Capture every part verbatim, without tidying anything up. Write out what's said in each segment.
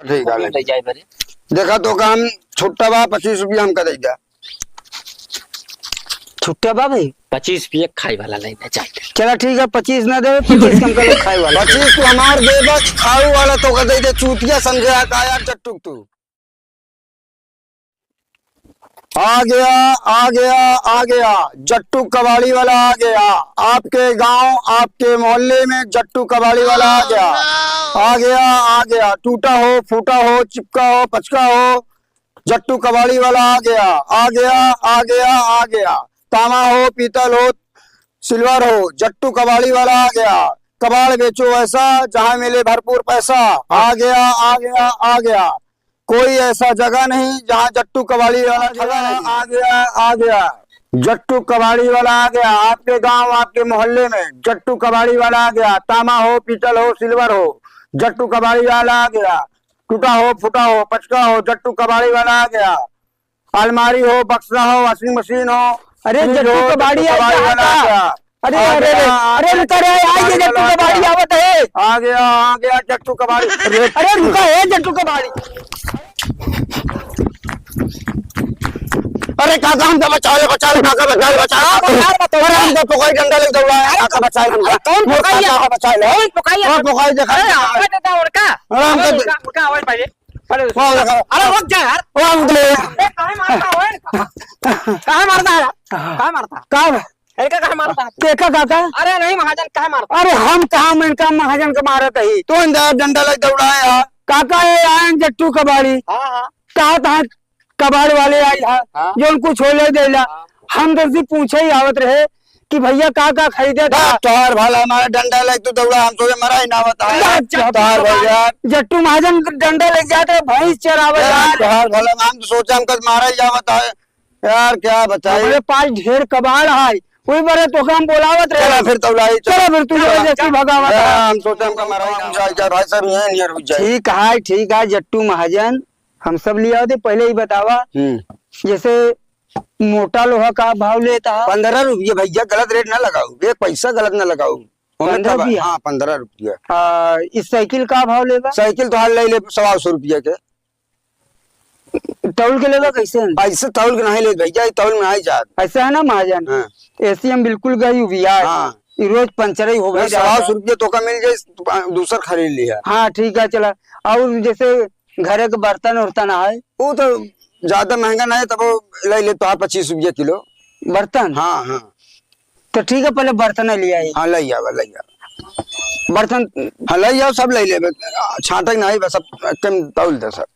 ठीक है, ले जाए बरे। देखा तो काम छुट्टा बा, पच्चीस रुपया हमका दे जा। छुट्टा बा भाई? पच्चीस रुपया खाए वाला लेना चाहिए। चला ठीक है, पच्चीस ना देवे, पच्चीस कम कर लो, खाए वाला। पच्चीस तू हमार देबा कि खाऊ वाला तो का दे दे, चूतिया समझे आ का यार जट्टू तू। आ गया, आ गया, आ गया, जट्टू कबाड़ी वाला आ गया। आपके गांव, आपके मोहल्ले में जट्टू कबाड़ी वाला आ गया। आ गया, आ गया, टूटा हो, फूटा हो, चिपका हो, पचका हो, जट्टू कबाड़ी वाला आ गया, आ गया, आ गया, आ गया। तांबा हो, पीतल हो, सिल्वर हो, जट्टू कबाड़ी वाला आ गया। कबाड़ बेचो ऐसा, जहाँ मिले भरपूर पैसा। आ गया, आ गया, आ गया। कोई ऐसा जगह नहीं, जहाँ जट्टू कबाड़ी वाला ठगा नहीं। आ गया, आ गया, जट्टू कबाड़ी वाला आ गया। आपके गांव, आपके मोहल्ले में जट्टू कबाड़ी वाला आ गया। तांबा हो, पीतल हो, सिल्वर हो, जट्टू कबाड़ी वाला आ गया। टूटा हो, फूटा हो, पचका हो, जट्टू कबाड़ी वाला आ गया। अलमारी हो, बक्सा हो, washing machine हो, अरे, फ्रिज जट्टू हो, कबाड़ी जट्टू आ गया, कबाड़ी वाला आ गया। अरे, आ अरे, गया, अरे, आ अरे, गया, रुका रे, जट्टू आ गया, कबाड़ी जट्टू वाला आ कबाड़ी गया। आवत है। आ गया, आ गया, जट्टू कबाड़ी। अरे, अरे, रुका, ए, जट्टू कबाड़ी। अरे, काका, हमका बचा ले, बचा ले, काका, बचा ले, बचा ले। हाँ, बचा ले, बचा ले। अरे, हमका पकड़ डंडा लेके दौड़ा है, काका, बचा ले, हमका। अरे, कौन मोर पकड़िया? काका, बचा ले। कौन पकड़िया? कौन पकड़ दे, अरे, काका? आवे दे, दे, उड़का। अरे, हमका अरे, दे। उड़का, उड़का, आवे पहले। अरे, वाह, देखा। अरे, रुक जा यार। वाह, रुक जा। ए, काहे मारता हो, ए? काहे मारता है? काहे मारता? का? ए, का काहे मारता है? के का, का, का? अरे, नहीं, महाजन काहे मारता? अरे, हम कहाँ, मैं का महाजन के मारत ही? तो अंदर डंडा लग दौड़ाए हा। काका, ये आयन जट्टू कबाड़ी। हाँ, हाँ। कहा था कबाड़ वाले आई हा, हाँ। जो उनको छोले देला। हाँ। हम तो उनसे पूछे ही आवत रहे कि भैया का का खरीदे था? बस तोहार भला हमारा डंडा लेके तू दौड़ा, हम सोचे मरा ही ना बता। बस जब तोहार भैया। जट्टू महाजन डंडा लेके जाते हैं, भैंस चरावे बस जाए। तोहार भला हम तो सोचे हमका मारा ही जावत है। यार क्या बताई? हमारे पास ढेर कबाड़ है, वही बरे तो हम बोलावत रहे। चला फिर तौलाई, चला। चला फिर तू चला। जबरदस्ती भगावत है। हाँ, हम सोचे हमका मरा ही ना जाए, भाई साहब यहाँ नियर हो जाए। ठीक है, ठीक है जट्टू महाजन, हम सब लिया दे, पहले ही बतावा। हम्म। जैसे मोटा लोहा का भाव लेता? पन्द्रह रुपये भैया, गलत रेट ना लगाओ, एक पैसा गलत ना लगाओ। ओमे पन्द्रह तब, रुपया? हाँ, पन्द्रह रुपया। आ, इस साइकिल का भाव लेबा? साइकिल तो हाल ले ले सवा सौ रुपया के। तौल के लेबा कैसे? ऐसे तौल के नहीं ले भैया, ये तौल में नहीं जात। ऐसा है ना महाजन? हाँ। ऐसे हम बिल्कुल गई हुई यार। हाँ। ये रोज पंचर ही हो गई अरे, सवा सौ रुपया तो का मिल जाए, दूसर खरीद लिया। हाँ, ठीक है, चला। और जैसे घरे के बर्तन उर्तन आए? वो तो ज्यादा महंगा नहीं, तब वो ले ले तो पच्चीस रुपया किलो। बर्तन? हाँ, हाँ। तो ठीक है, पहले बर्तन ले आई। हाँ, ले आवा, ले आवा। बर्तन? हाँ, ले आओ, सब ले लेबे। छांटक नहीं, बस सब एकदम तौल दे सब।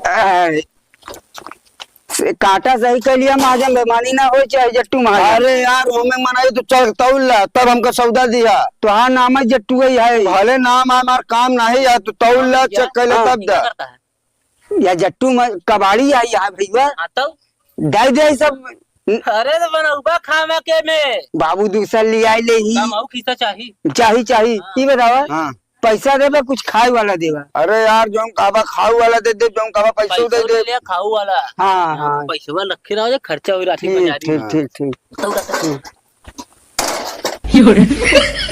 आय। से काटा सही कर लिया महाजन, बेमानी ना हो चाहे जट्टू महाजन। अरे यार, हमें मनाई तो चल तौल ला, तब हमका सौदा दिया। तोहार नाम है जट्टू ही है। भले नाम है, हमार काम नहीं है, तू तौल ला, हाँ, चेक कर ले हाँ। तब दा। या जट्टू म-, कबाड़ी आई है भैया। हाँ, तो? दे दे सब। अरे तो बनौबा खावा के में। बाबू दूसर ले आई ले ही। कमाऊ खीसा चाही। चाही, चाही। हाँ। ई बतावा। हाँ। पैसा देबे, कुछ खाए वाला देबा? अरे यार, जौन कहबा खाऊ वाला दे दे, जौन कहबा पैसो पैसो दे दे। ले ले, खाऊ वाला। हाँ, हाँ। पैसवा रखे रहो, जे खर्चा होई राती ठीक, बाजारी। ठीक, हाँ। ठीक, ठीक। तो का हम्म।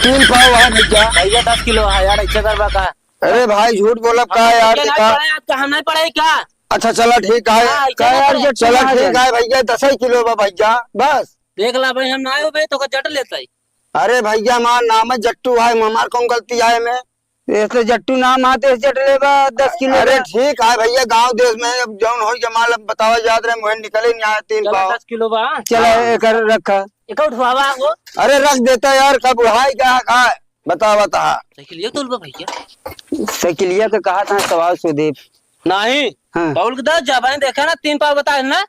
तीन पाव है भैया। भैया, दस किलो है यार, ऐसे करबा का? अरे भाई, झूठ बोलब का हम यार, नहीं देखा। पढ़े, आज का हम नहीं पढ़े क्या? अच्छा, चला ठीक है। हाँ, ऐसे का नहीं यार, पढ़े। चला ठीक है भैया, दस ही किलो बा भैया, बस। देख ला भाई, हम ना आए हो भाई, तो का जट लेता है। अरे भैया, हमार नाम है जट्टू भाई, हमार कौन गलती है में? ये तो जट्टू नाम आते, जट लेबा दस किलो अरे का। ठीक है भैया, गांव देश में अब जौन होई के माल अब बतावा जात रहे, मुहे निकले नहीं आए तीन चला, पाव। दस किलो बा। चला, हाँ। एकर रखा। एक उठवावा हो। अरे रख देता यार, कब उठाई क्या खाए? बतावा ता। साइकिलिया तौल बा भैया। साइकिलिया के कहा था सवाल सुदीप। नहीं। हाँ। तौल के दस जा भाई, देखा ना, तीन पाव बताए ना। ए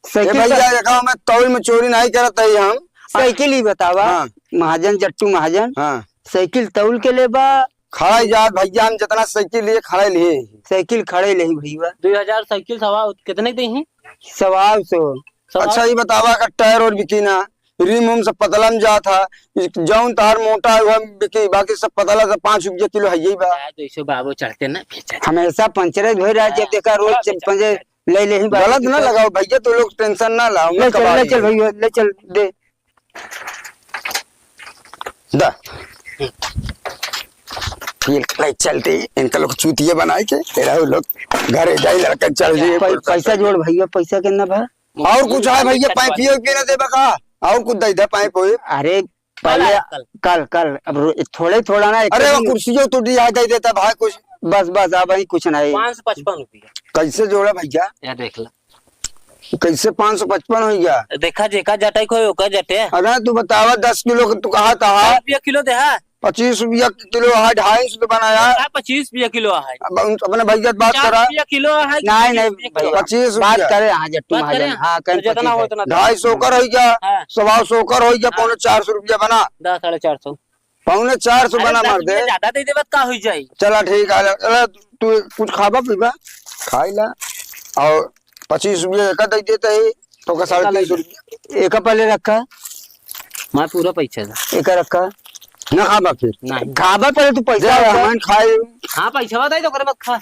साइकिल भैया, का देखा, मैं तौल में चोरी नहीं करत है हम। साइकिल ही बतावा, हाँ। महाजन, जट्टू महाजन। हाँ। साइकिल तौल के लेबा? खड़ा ही जात भैया, हम जितना साइकिल लिए, खड़ा ही लिए। साइकिल खड़े ले भैया। दो हजार साइकिल सवा कितने के दे हैं? सवा सौ। सवा अच्छा, ये बतावा, अगर टायर और बिकी ना, रिम उम सब पतला में जात है, जौन तार मोटा है, वह बिकी, बाकी सब पतला, सब पाँच रुपया किलो है, यही बा। यार, जैसे बाबू चढ़ते ना, बेचारे। हमेशा पंचर धोए रहा, जब देखा रोज हाँ, पंचर ले ले ही बात गलत ना है। लगाओ भैया, तू लोग टेंशन ना लाओ, ले मैं चल, कबाड़ी ले चल हूँ। भैया, ले चल, दे। दा। ये ले चलते ही इनका लोग चूतिया बनाए के, तेरा वो लोग घरे जाई, लड़का चल दिए। पै-, पैसा जोड़ भैया, पैसा कितना बा? और कुछ है भैया, पाइप पियो के ना देबा का? और कुछ दे दे पाइप होई। अरे, पहले कल, कल। कल, कल, अब रो-, थोड़े थोड़ा ना, एक अरे, वो दिन कुर्सी जो टूटी है, दे देता भाई कुछ। बस, बस, अब वही कुछ नहीं। पाँच सौ पचपन रुपया। कैसे जोड़ा भैया? या देख ला। कैसे पाँच सौ पचपन हो गया? देखा, जेका जटाई खोए, ओका जटे। अरे, तू बतावा, दस किलो के तू कहा था, हाँ? दस रुपया किलो दे, हाँ। पच्चीस रुपया किलो है, ढाई सौ तो बनाया। हाँ, पच्चीस रुपया किलो है। अब उन, अपने भैया से बात पचास करा। रुपया किलो है, नहीं, नहीं, पच्चीस रुपया किलो। भैया, पच्चीस बात रुपया। करे, हाँ, जट्टू बात करे, महाजन। हाँ, कहीं तो जितना पच्चीस हो, है। उतना दे। ढाई सौ कर हो गया, हाँ। सवा सौ कर हो गया, हाँ। पौने चार सौ रुपया बना। दा, साढ़े चार सौ। पौने चार सौ अरे, बना दस मार दे। रुपया ज्यादा दे देबा, का हो जाई? चला ठीक है, चला तू कुछ खाबा पीबा, खाई ला। और पच्चीस रुपया एका दे देते ही, तो का साढ़े तीन सौ रुपया। एका पहले रखा। मैं पूरा पैसा दा। एका रखा। ना खाबा फिर? नहीं। खाबा पहले तू पैसा दे, रखा। हम खाए। हाँ, पैसा बताई तो ओकरे बाद खा।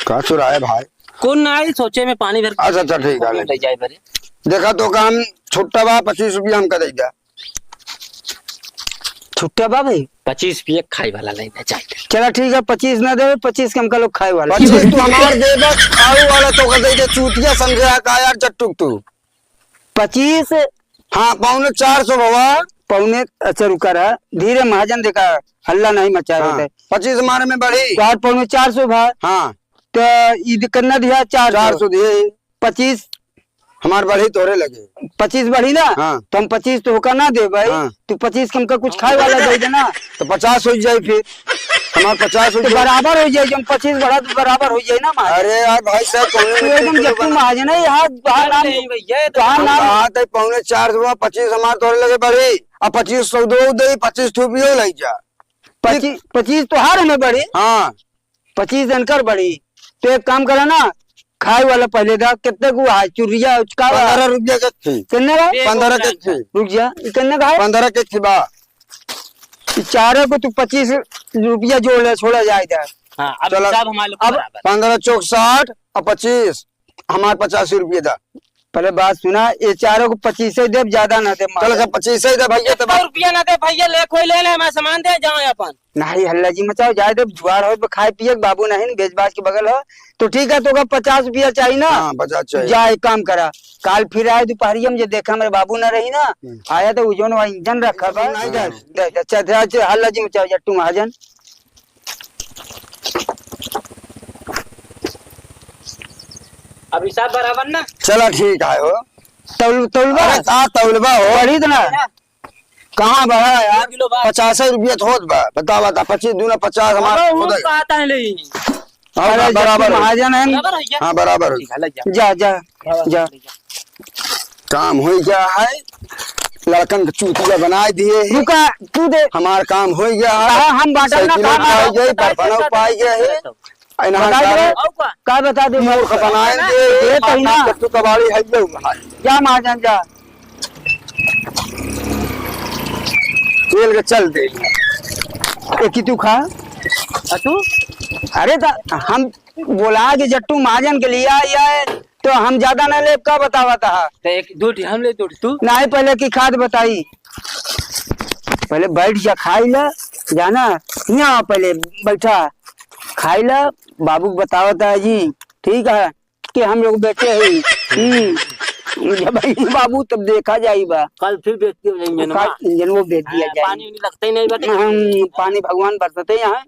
का चुराए भाई? कौन ना आई, सोचे में पानी भर के अच्छा, अच्छा, ठीक है, ले। ले जाए बरे। देखा तो काम छुट्टा बा, पच्चीस रुपया हमका दे जा। छुट्टा बा भाई? पच्चीस रुपया खाए वाला लेना चाहिए। चला ठीक है, पच्चीस ना दे, पच्चीस के हमका लोग खाए वाला। पच्चीस तू हमार दे बस, खाए वाला तो का दे दे, चूतिया समझे का यार, जट्टुक तू। पच्चीस? हाँ, पौने चार सौ भवा। पौने, अच्छा रुका रहा, धीरे महाजन देखा, हल्ला नहीं मचा रहे हाँ, थे। पच्चीस हमारे में बढ़ी। तो और पौने चार सौ भा। हाँ। तो ईद करना दिया चार सौ। चार सौ दिए। पच्चीस। हमार बढ़ी तोरे लगे। पच्चीस बढ़ी ना? हाँ। तो हम पच्चीस तो होका ना दे भाई। हाँ। तू पच्चीस के हमका कुछ खाए वाला दे देना। तो पचास हो जाए फिर। हमार पचास हो तो जाए। बराबर हो जाए, जब पच्चीस बढ़ा तो बराबर हो जाए ना हमार। अरे यार भाई साहब, कौन तू एकदम जब तू महाजन है, यहाँ बाहर नाम नहीं भैया, ये तो तोहार हम नाम कहा थे पौने चार सौ, पच्चीस हमार तोरे लगे बढ़ी, अब पच्चीस सौ दो दे, पच्चीस थू पियो ले जा। पच्चीस, पच्चीस तोहार हमें बढ़ी। हाँ। पच्चीस इनकर बढ़ी। तो एक काम करा ना, खाए वाला पहले दा, कितने को है चुरिया, का बा? पन्द्रह रुपया के थी। कितने का? पंद्रह के थी। रुक जा, ये कितने का है? पन्द्रह के थी बा। ये चारों को तू पच्चीस रुपया जोड़ ले, छोड़ा जाए इधर। हाँ, अब चलो, हिसाब हमारे लोग अब बराबर। पन्द्रह चौक साठ और पच्चीस, हमारे पचासी रुपये दा। पहले बात सुना, ये चारों को पच्चीस ही देब, ज्यादा ना देब, चलो, मार। अच्छा, पच्चीस ही दे भैया, तो एक सौ रुपया ना दे भैया, ले कोई ले ले, हमारा सामान दे, जाओ अपन। नहीं, हल्ला जी मचाओ, जाए दे, जुआर हो, खाए पिए, बाबू नहीं, बेच बाच के बगल हो, तो ठीक है, तो का पचास रुपया चाहिए ना? हाँ, पचास चाहिए। जा, एक काम करा, काल फिर आए दोपहरिया में, जे देखा मेरे बाबू ना रही ना, हम्म। आया तो उजोन वा इंजन रखा बा। नहीं जाए। दे, दे, अच्छा, अच्छा, अच्छा, हल्ला जी मचाओ, जट्टू महाजन। अब हिसाब बराबर ना? चला ठीक है हो। तौल-, तौलबा? अरे का तौलबा हो? बढ़ी तो ना। कहाँ बढ़ा है यार? दो किलो बा। पचास रुपया तो होत बा। बतावा ता, पच्चीस दूना पचास हमार अरे, वो होत है। कहा था नहीं। हाँ, अरे, बराबर जब तू है। महाजन है। बराबर है क्या? हाँ, बराबर है। ठीक है, ले जा। जा, जा, हाँ, जा। ले जा। काम हो गया है, लड़कन के चूतिया बनाए दिए हैं। रुका, तू दे। हमार काम हो गया है। हाँ, हम बाटल ना साइकिल खा पाए गए, बर्फना पाए गए है। इन्हां बताई दे। का बता दे? मूर्ख बनाए दे, ये तो ही ना। तू कबाड़ी है, ये हुआ है। जा महाजन, जा। तेल के चल दे। एक ही तू खा। आ तू? अरे, ता हम बोला कि जट्टू महाजन के लिए आया है, तो हम ज्यादा ना लेब, का बतावा ता? तो एक, दो ठी हम ले, दो ठी तू। नहीं, पहले की खाद बताई, पहले बैठ जा, खाई ला, जाना, यहाँ पहले बैठा, खाई ला, बाबू को बतावा ता जी, ठीक है, कि हम लोग बेचे हैं। हम्म, जब आई बाबू तब देखा जाई बा। कल फिर बेच दिया जाए इंजनवा। कल इंजनवा बेच दिया हाँ, जाए। पानी उनी लगते ही नहीं बाटे। हम पानी भगवान बरसते यहाँ।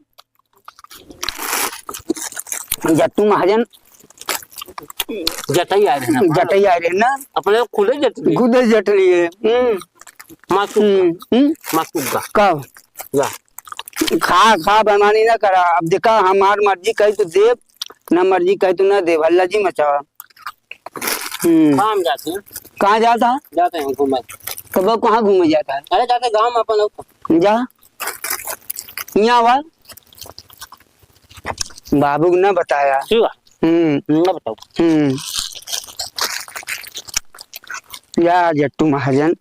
जट्टू महाजन जटई आए रहे ना। जटई आए रहे ना। अपने खुदे जट लिए। खुदे जट लिए। हम्म। मासूम हम्म, का। हम्म। मासूम का। का? जा। खा, खा, बेईमानी ना करा। अब देखा, हमार मर्जी कही तो देब, ना मर्जी कही तो ना देब। हल्ला जी मचावा। हम्म। कहाँ हम जाते हैं? कहाँ जाता? जाते हैं घूमे। तब कहाँ घूमे जाता है? अरे जाते गाँव में अपन लोग। जा। यहाँ आवा। बाबू को ना बताया। ठीक है। हम्म। ना बताओ। हम्म। या जट्टू महाजन।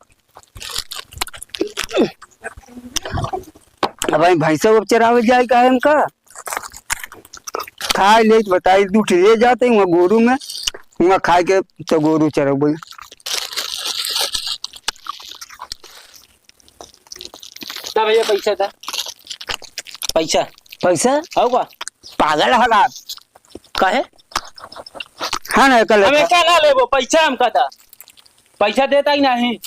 अब भाई भैंसा अब चरावे जाए का है हमका? खाए ले तो बताई, दू ठे ले जाते हैं वहाँ गोरू में, वहाँ खाए के तो गोरू चरबै। भैया, पैसा दा। पैसा। पैसा? हौ का? पागल है का? काहे? हाँ ना, कल हम का ना लेबो, पैसा हमका दा। पैसा देता ही नहीं।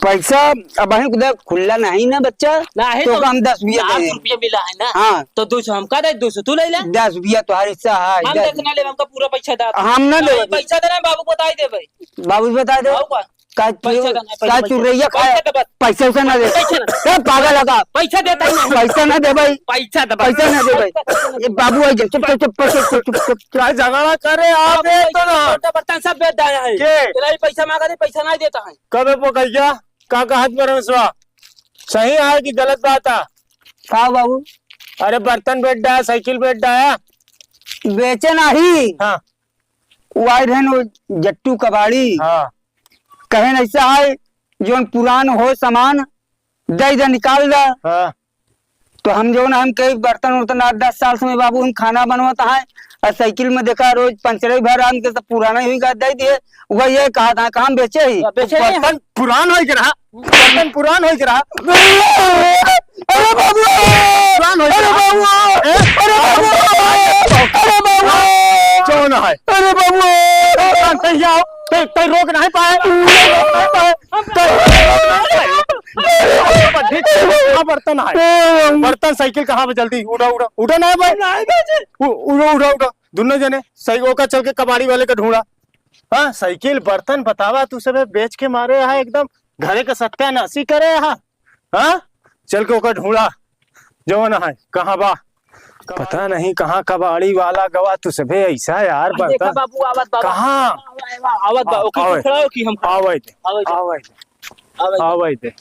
पैसा अब अहीं खुदा खुल्ला नहीं ना बच्चा, नहीं तो तो हम दस बिया दे दस देंगे। रुपया मिला है ना, हाँ। तो दो सौ हमका दे, दो सौ तू ले ले। दस बिया तुम्हारे हिस्सा है, हम दस। दस ना लेब, हमका पूरा पैसा दा। हम ना नहीं, लेबे। पैसा देना है, बाबू बताई देबे। बाबू बताई दे। हौ का? का पैसा चुर-, देना है, का पैसा, चुरैया पैसा खाया? दे बस। पैसा उसे ना दे। पैसा ना। ए, पागल है का? पैसा देता ही नहीं। पैसा ना दे भाई। पैसा दे बस। पैसा ना दे भाई। पैसा ना दे। ये बाबू आई गए। चुप, चुप, चुप, चुप, चुप, चुप, चुप। का झगड़ा करे आप? बाबू, ये तो ना। लोटा बर्तन सब बेच डाला है। के? तेरा ही पैसा मांगा नहीं, पैसा नहीं देता है। कबे पोकैया? का कहत बरमसवा? सही है कि गलत बात है? का बाबू? अरे बर्तन बेच डाया, साइकिल बेच डाया। बेचे नहीं। हाँ। वो आए रहन वो जट्टू कबाड़ी। हाँ। कहेन ऐसा है, जोन पुरान हो सामान, दे दे, निकाल दे। हाँ। तो हम जोन हम कई बर्तन उर्तन आठ दस साल से में बाबू हम खाना बनवत है, और साइकिल में देखा रोज पंचर ही भर आन के सब पुराना ही गा दे दिए। वह ये कहा था, कहाँ बेचे ही? बेचे ही हम। बर्तन पुरान हो के रहा, बर्तन पुरान हो के रहा। अरे बाबू! पुरान हो के अरे रहा। बाबू! हैं? अरे बाबू! अरे बाबू! कौन है? अरे बाबू! कहीं आओ, कहीं, कहीं रोक नहीं पाए। कहाँ बर्तन है? बर्तन, साइकिल कहाँ पे? जल्दी उठा, उठा, उठा ना भाई। नहीं, नहीं, नहीं। उ-, उठा, उठा, उठा। दोनों जने सही ओका चल के कबाड़ी वाले का ढूंढा। हाँ, साइकिल, बर्तन बतावा, तू सबे बेच के मारे है एकदम, घरे का सत्यानाशी करे है। हाँ, चल के ओका ढूंढा, जवन है, कहाँ बा? पता नहीं कहाँ कबाड़ी वाला गवा, तू सबे ऐसा यार, आ, देखा बर्तन। बाबू, आवत बा, कहाँ? आवत बा, आवत बा, आ, ओके, आवे। तू खड़ा हो कि हम खड़ा? आवे दे, आवे दे। आवे दे, आवे दे। आवे दे।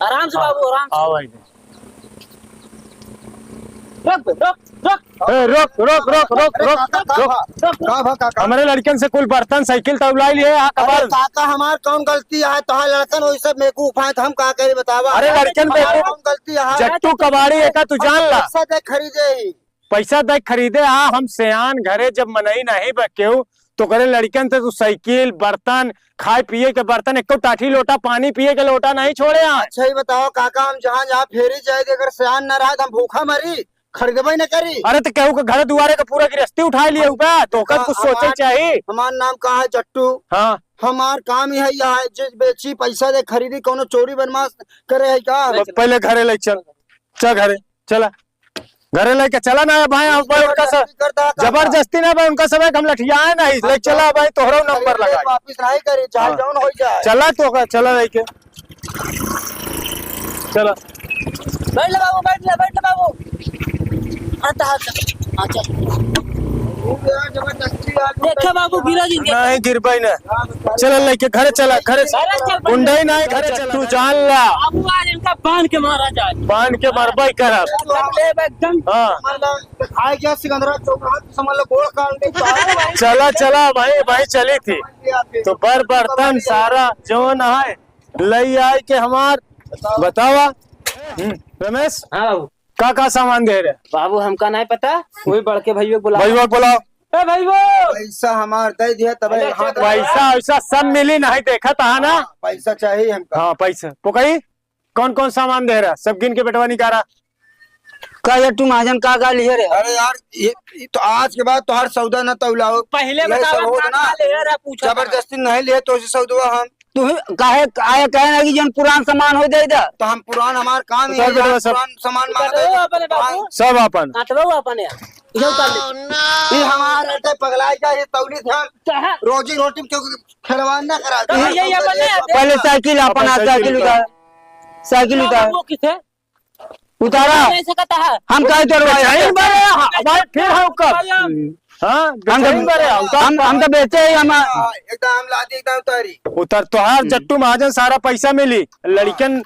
आराम से बाबू, आराम से। आवे दे। रोक बे, रोक, रोक। ए, रोक, रोक, रोक, रोक, अरे रोक, काका, का रोक। भा? का भा, काका? हमरे लड़कन से कुल बर्तन, साइकिल तउलाई लिए, आ अरे कबाड़। काका, हमार कौन गलती है? तोहार लड़कन वही सब बेवकूफ हैं, तो हम का करी बतावा? अरे लड़कन हमार बेवकूफ, कौन गलती है? जट्टू कबाड़ी एका तू जान ला। पैसा दे खरीदे ही। पैसा दे खरीदे, आ हम सियान घरे जब मनई नहीं बा केहू, तो करे लड़कन से तू साइकिल, बर्तन, खाए पिए के बर्तन, एको टाठी लोटा, पानी पिए के लोटा नहीं छोड़े आ। अच्छा ही बताओ काका, हम जहाँ जहाँ फेरी जाए, अगर सियान न रहा, तो हम भूखा मरी। खरीदबे न करी। अरे तो केहू के घर दुआरे के पूरा गिरस्ती उठाए लिए ऊपर, तो ओकर हाँ, कुछ सोचे हमार, चाही। हमार नाम का है जट्टू। हाँ। हमार काम ही है यह है, जे बेची पैसा दे खरीदी, कोनो चोरी बदमाश करे है का? प-, पहले घरे ले चल, चल घरे, चला। घरे लेके चला ना भाई, हम भाई उनका सब जबरदस्ती करता है का? जबरदस्ती ना भाई, उनका सब हम लठियाए नहीं, ले चला भाई, तोहरो नंबर अरे, लगा। वापिस नहीं करी, चाहे हाँ। जौन हो जाए। चला तो का, चला लेके। चला। बैठ ले बाबू, बैठ ले, बैठ ले बाबू। हट, हट, हट, चल। देखा बाबू, गिरा जी, देखा। नहीं गिरबाई ना। चला लेके घरे चला, घरे चला। घरे चल, बैठ ले। गुंडई नहीं, घरे चला। तू जान ला। बाबू आज इनका बांध के मारा जाए। बांध के मारबाई करब। एकदम। हाँ। आए गया सिकंदरा चौराहा, समझ लो गोड़ काट दे। चला, चला भाई, भाई चली थी। तो बर बर्तन सारा जौन है, लई आए के हमार बतावा। हम्म, रमेश, हाँ बाबू। का का सामान दे रहे? बाबू, हमका नहीं पता, कोई बड़के भैया को बुला। भैया को बुलाओ। ए भैया, पैसा हमार दे दिया, तबे अरे, हाथ पैसा वैसा सब मिली नहीं, देखा था ना। पैसा चाहिए हमका। हाँ, पैसा। पोकई, कौन कौन सामान दे रहा? सब गिन के बेटवा निकारा। का ये तू महाजन का का लिए रे? अरे यार, ये, ये तो आज के बाद तो हर सौदा न तौलाओ। पहले ये बताओ, सब होत का ना। का ले रहा, पूछा था। जबरदस्ती नहीं लिए तो उसे सौदवा हम। तू ही काहे आए, कहे ना कि जौन पुरान सामान हो दे दा। तो हम पुरान, हमार काम ही उतार है बेटवा यार, सब। पुरान सामान मार दे। उतारो अपने बाबू। सब अपन। काटबो अपन है। ये उतार ले। ये हमार अटे पगलाई का, ये तौली थे हम। कहाँ? रोजी रोटी में क्यों खिलवाड़ ना करा? तो ये, ये अपन है। पहले साइकिल अपन, अपन आ, साइकिल साइकिल उतार। उतार। साइकिल उतार। वो किथे? उतारा। ऐसे कहता है। हम काहे तोड़वाए? बेचैन बा रे, हाँ, भाई, फिर हम कब? हाँ, हम तो, बेचैन बा रे, उतार हम, हम तो बेचे ही हम। हाँ, एकदम लादी एकदम उतारी। उतर तोहार हम्म। जट्टू महाजन सारा पैसा मिली। लड़कन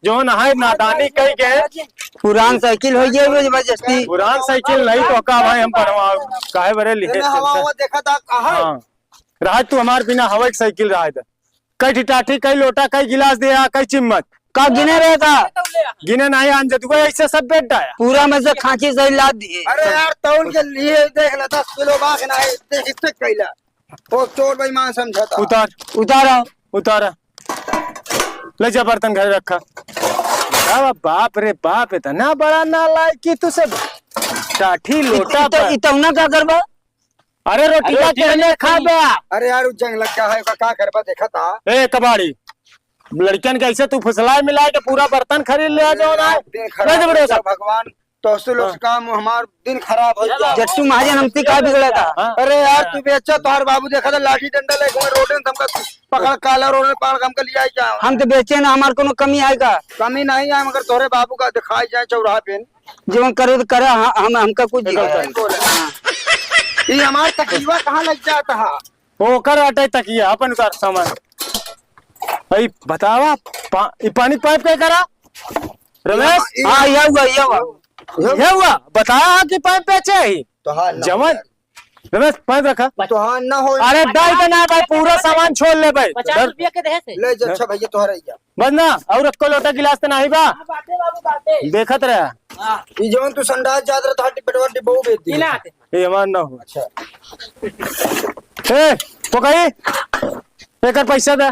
जौन है नादानी कई गए। पुरान साइकिल हो गया वो जबरदस्ती। पुरान साइकिल नहीं तो का भाई हम बनवाओ। काहे बरे लिहे एने हवा टेंशन? हवा देखा था कहाँ? हाँ। रहा तू हमार बिना हवा के साइकिल रहा था। कई ठी टाठी, कई लोटा, कई गिलास दिया, कई चिम्मच। का गिने रहे का? गिने नहीं आन जतुआ, ऐसे सब बेच डाया। पूरा में से खांची सही लाद दिए। अरे यार, तौल के लिए देख ले, दस किलो बाघ ना है, इतने, इतने कैला। वो चोर बेईमान समझा था। उतार। उतारा। उतारा। ले जा बर्तन घरे रखा। बतावा, बाप रे बाप, इतना बड़ा नालायकी तू सब। टाठी लोटा इत-, इत-, पर। इतौना का करबा? अरे रोटिया अरे रोटी केहने नहीं खाबे? खाबे? अरे यार, उ जंग लग गया है, का, का करबा, देखा था। ए कबाड़ी, लड़कियन के ऐसे तू फुसलाए मिलाए के पूरा बर्तन खरीद ले आ जाओ ना। दिन खराब ले जबरे हो गया, सब। भगवान, तो असु लोग हाँ। काम हमार दिन खराब हो गया। जट्टू महाजन हमसे का बिगड़ा था? हाँ। अरे यार, तू बेचा, तोहार बाबू देखा था, लाठी डंडा लेके वहाँ रोड में हमका पकड़, काला रोड में पकड़ के हमका लिया ही क्या? हम तो बेचे ना, हमार कोनो कमी आए का? कमी नहीं है, मगर तोहरे बाबू का दिखाई जाए चौराहा पे। जवन करे तो करे, हाँ, हम, हमका कुछ एकदम दिखाई। सही बोले। हाँ। ये हमार तकलीफा कहाँ लग जाता है? ओकर अटे तकिया, अपन उतार सामान। भाई बतावा, पा-, ई पानी पाइप का करा? रमेश? हाँ, यह हुआ, यह हुआ। यह हुआ? बताया कि पाइप पे चाहिए। तो हाँ, ना जवन। हो यार। रमेश, पाइप रखा। तो हाँ, ना हो। अरे, दाई तो ना भाई, पूरा सामान छोड़ ले भाई। पचास रुपया के देहे से। ले जा, अच्छा भैया, तोहरा ही जा। बस ना, और एक्को लोटा गिलास तो नाही बा? हाँ, बाटे बाबू, बाटे। देखत रहा। हाँ। ई जवन तू संडास जात रहा, डिब्बे डिब्बे बहु बेच दी। ई ना आते। ए, हमार ना हो। अच्छा। ए, तो कही, एकर पैसा दे।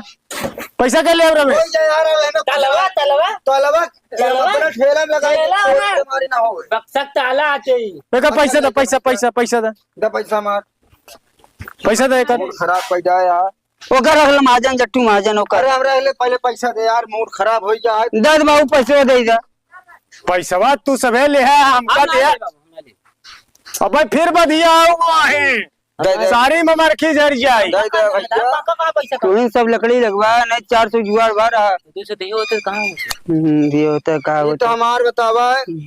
पैसा के ले रहे? कोई जा यार, अब है ना तलवा, तलवा। तलवा, तलवा। अपना ठेला में लगाई, ठेला कोई में। बीमारी ना होवे। बक्सक ताला आते ही। एकर पैसा दे, पैसा, पैसा, पैसा दे। दे पैसा मार। पैसा दे एकर। मूड खराब पैदा है यार। ओकर रख ले महाजन, जट्टू महाजन ओकर। अरे, हमरा ले पहले पैसा दे यार, मूड खराब हो जाए। दे दे बाबू, पैसवा दे दे। पैसवा तू सबे ले है, हमका हम ना दे। ले बाबू, हम ना ले। अबे फिर बधिया हुआ है। दे दे। सारी ममरखी झर जाई। दे दे भैया। पापा कहाँ पैसा का? तुहीं सब लकड़ी लगवा, नहीं चार सौ जुगाड़ बा रहा। दो सौ दिए होते कहाँ होते? हम्म, दिए होते, कहाँ ये तो होते? हमार बतावा है। हम्म।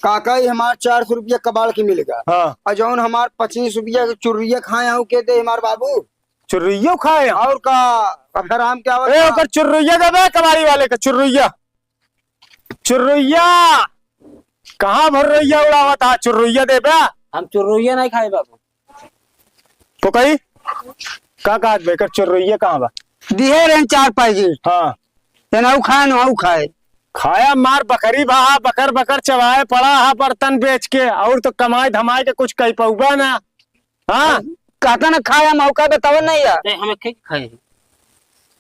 काका ही हमार चार सौ रुपया कबाड़ के मिलेगा। हाँ। और जौन हमार पच्चीस रुपया के चुर्रिया खाए हूँ के दे हमार बाबू। चुर्रियो खाए हूँ? और का? अब हराम क्या ए, होता? ओकर चुर्रिया देबे कबाड़ी वाले का, चुर्रिया। चुर्रुइया, कहाँ भर्रुइया उड़ावत हा? चुर्रुइया देबे? हम चुर्रुइया नहीं खाए बाबू। तो कही, का कहत बे, एकर चुर्रुइया कहाँ बा? दिहे रहन चार पैकेट। हाँ। एनहू खाए, नहू खाए। खाया मार बकरी भा, बकर बकर चबाए पड़ा हा बर्तन बेच के, और तो कमाए धमाए के कुछ कही पउबा ना। हाँ? कहता ना खाया, मौका बतावा नहीं यार। नहीं, हम एक ही खाए।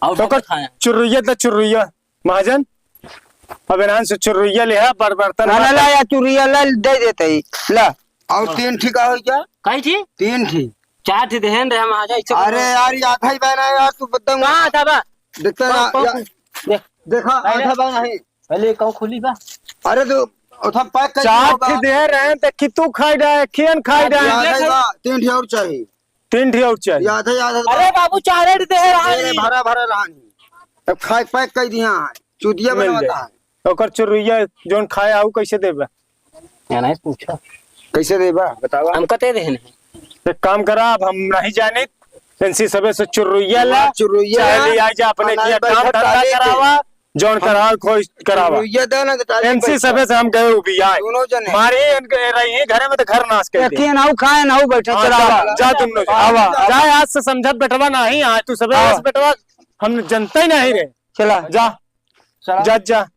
और तो ओकर खाया। चुर्रुइया त चुर्रुइया। महाजन, अब एनहन से चुर्रुइया लेहा, बर-, बर्तन हाँ, ना, बासन। ला, या चुर्रुइया ला, दे देते ही, ला। और तीन ठी का हो क्या? कई ठी? तीन ठी। चार ठी देहन रहे महाजन, इसे अरे बोलो। यार, ये आधा ही बहना है यार, तू बदम कहाँ आधा बा? देखता कौन, ना, कौन या, खुल-, देख। देखा, पहले आधा बहना है। पहले कहूँ खुली बा? अरे, तू उठा पैक कर चार दिया ठी बा। दे रहे हैं, तो कि तू खाई डाए, खियन खाई डाए। आधा ही बा, तीन ठी और चाहिए। तीन ठी और चाहिए। याद है, याद है। अरे बाबू, चारे ठी देहे रहा अरे, नहीं। भरा, भरा रहा नहीं। अब खाए पैक कर दिया है। चुतिया मिल बनवाता जाए। है। ओकर चुरुइया जोन खाए आऊ कैसे देबे? या नहीं पूछा। कैसे देबा? बतावा। हमका ते देहे नहीं। एक काम करा, अब हम नहीं जानित। एनसी सबे से चुरुइया ला, हाँ, चुरुइया चाहे ला। ले आई जा, अपने बनाए किया बैठा काम धंधा ताले के। करावा। जौन हम करावे खोज करावा। रुइया दे ना तो टाली एमसी पैसा। सबे से हम गए उबियाए। दोनों जने। मारे इनके रही है घरे में तो घर नाश कर दे। एके नाऊ खाए, नाऊ बैठे, हाँ, चला जा, आवा। जा तुम लोग। आवा, आवा। जा, आज से समझत बेटवा नहीं, आज तू सबे आवा। आज बेटवा हम जनते ही नहीं रहे। चला। जा। चला। जा, जा।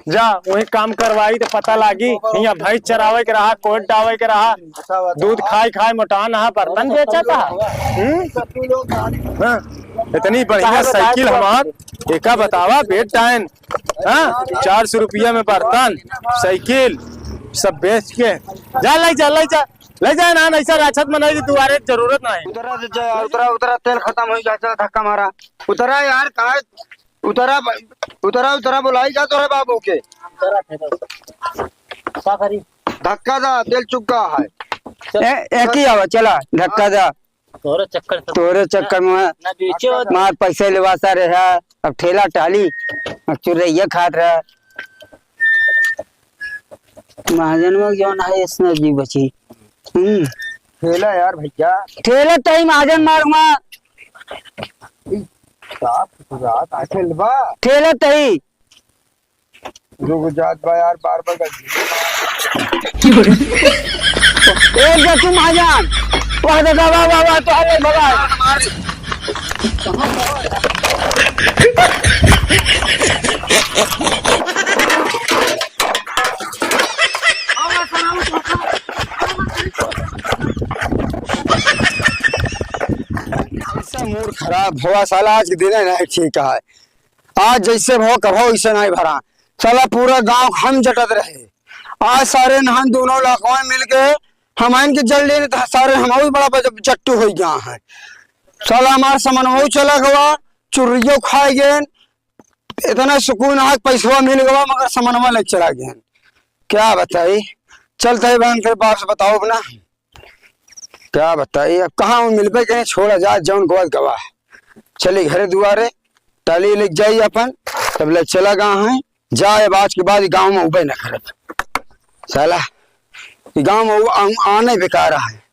जा, वही काम करवाई तो पता लागी। हियाँ भैंस चरावे के रहा, कोट डावे के रहा। दूध खाए खाए मोटान हा, बर्तन बेचत हा। हम्म? हाँ, इतनी बढ़िया साइकिल हमार, एका बतावा, बेड टाइन, हाँ, चार सौ रुपया में बर्तन, साइकिल, सब बेच के, जा, ले जा, ले जा, ले जा ना, ऐसा राक्षस बनाई की दुआरे जरूरत नहीं। उतरा, उतरा, उतरा, तेल खत्म हो गया, चला धक्का मारा। उतरा यार, कहाँ उतरा ब-, उतरा, उतरा, बोलाई जा तोरे बाबू के। का करी? धक्का दा, तेल चुका है। ए, ए, की आवा, चला, धक्का दा। तोरे चक्कर से तोरे चक्कर में ना बेचे हो। मार पैसे लेवा सा रहा, अब ठेला टाली, अब चुरैया खात रहा। महाजन में जो ना है, इसमें जी बची। हम्म। ठेला यार भैया। ठेला तही महाजन मारूंगा। ई साफ सुथरा आ ठेलबा। ठेला तही। रुक जात बा यार, बार बार गलती। ए जतू महाजन। वाह दादा, वाह, वाह, वाह, तो अरे भगवान। ऐसा मूड खराब हुआ साला, आज के दिन है ना ठीक है। आज जैसे भो कभो ऐसे नहीं भरा। साला पूरा गाँव हम जटत रहे। आज सारे नहन दोनों लड़कवा मिल के हम इनके जल लेने तो सारे हम और बड़ा बज-, जट्टू हो गया है। साला हमार समनवा चला गवा, चुर्रियो खाए गए, इतना सुकून आज पैसवा मिल गवा मगर समनवा ले चला गए। क्या बताई, चलते ही बहन फिर बाप से बताओ अपना। क्या बताई, अब कहाँ हूँ मिलबे कहीं, छोड़ा जा जौन गोद गवा। चली घरे दुआरे, टाली लेके जाई अपन, तब ले चला गा है, जाए अब आज के बाद गाँव में उबे न करब। साला, ई गाँव में उ-, आ-, आने बेकार है।